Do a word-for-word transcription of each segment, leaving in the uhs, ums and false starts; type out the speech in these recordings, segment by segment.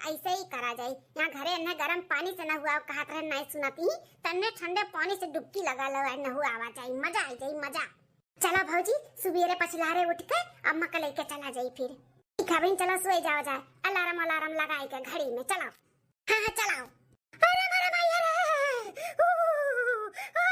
ऐसे ही करा जाई। यहाँ घरे एन्हे गरम पानी से नहुआव कहत रहे, नाहीं सुनत ही, तन्ने ठंडे पानी से डुबकी लगा लो, नहुआवा जाई, मजा आई जाई, मजा। चला भौजी, सुबेरे पछिलहरे उठ के अम्मा के लेके चला जाई फिर। ठीक है बहिन, चला सोए जावा जाए, अलार्म अलार्म लगाई के घड़ी में, चला। हाँ, हाँ, चलाओ। अरे मोरे माई रे, ऊ, आ,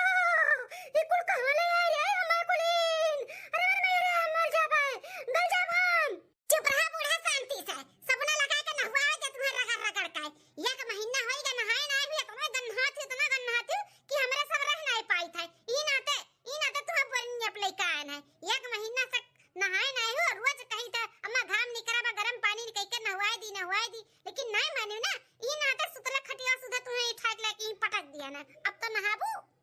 ई कुल कहाँ ले आए रे हमार कुलीन? अरे मोरे माई रे, हम मर जाबे, गल जाब हम। चुप रहा बूढ़ा, शांति से। सपना लगा के नहवाए दे तुम्हें रगड़ रगड़ के। एक महीना होई गा नहाए ना भी, इतना गन्हात, इतना गन्हात कि हमरे सब रह नहीं पाई थे। ई नाते, ई नाते तुम्हें बोरिंग अप लेके आए हैं। एक महीना से नहाए नहीं हो, रोज कही था, "अम्मा घाम निकरा बा, गरम पानी निकाल के नहवाए दी, नहवाए दी।" लेकिन नहीं मानी ना, ई नाते सुतला खटिया सुधा तुम्हें ई ठाक लेके ई पटक दिया ना। अब तो नहाबू।